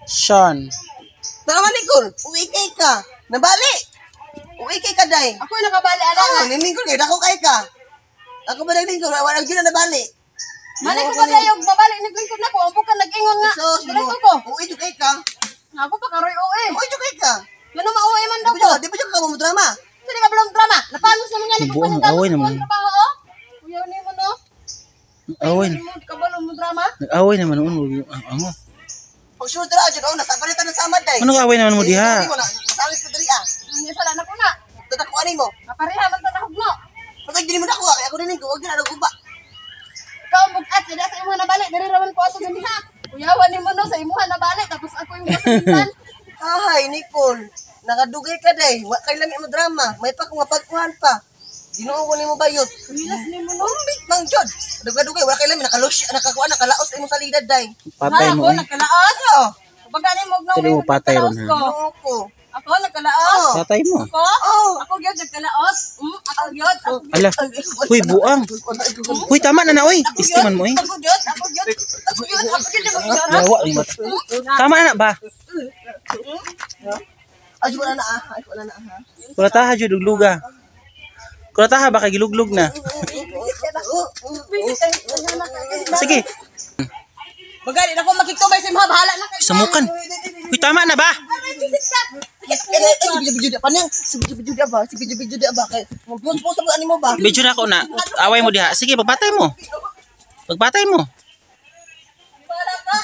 Sean. Tara, Nicole, uwi kay ka. Nabali. Uwi kay ka, day. Ako nakabali ana. Oh, nimingkol kay dako kay ka. Ako ba naglingkod, wala gyud na nabali. Malay ko ba dayo babali naglingkod na ko ang bukan nag-ingon nga. Sus, Dili ko ko. Uwi jud kay ka. Ako pa karoy oe. Uwi jud kay ka. Ngano mauwi man daw Di ko. ba di ba ka mo drama? Sino ka balong drama? Napangos naman nga ni ko Buang, paningkamot away ko naman. ang trabaho oh. Kuyaw ni mo no. Nag-away. Ni mo di ka balong mo drama. Nag-away naman noon. Ang ango. Pag sure dira jud oh, nasa palitan na samad day. Ano away naman mo diha? Di mo na sangit ko diri ah. Ang sala na ko na. Tatakuan nimo. Kapareha man ta nahugno. Pag dili mo nakuha kay ako din ko, wag na guba. Ikaw ang bugat kaya sa imuha nabali diri ra man ko ato ganiha. Kuyawan nimo no sa imuha nabali tapos ako yung masakitan. Ahay, Nicole. Nakadugay ka day. Wa kay lami mo drama. May pa kung mapagkuhan pa. Ginoo ko nimo bayot. Hilas nimo no. Umbit mang jud. Dugay-dugay wala kay lami nakalos nakakuha nakalaos imong salida day. Patay Ha, mo ako eh. nagkalaos. Oo. Baga nimo og Tuloy mo patay ron, ha? ko. Ginoo ko. Ako nagkalaos. Oo. Patay mo. Ako? Oo. Ako gyud nagkalaos. Ako gyud. Ako gyud. Ala. Huy, buang. Huy, tama na na, oy. Ako gyud. Istiman mo, eh. Ako gyud. Ako gyud. Ako gyud. Ako gyud. Ako gyud. Yawa, ni mata. Tama na na ba? Ay, wala na ah. Ay, wala na ah. Kurataha jud og luga. Kurataha baka giluglog na. Sige, Bagali na ko makigtubay sa imong bahala na kayo. samukan. Huy, tama na ba? Eh, si video pa niyang. Si video ba? Si video ba? Kay post post mo ba? Medyo na ako na. Away mo diha. Sige, pagpatay mo. Pagpatay mo. Bahala ka.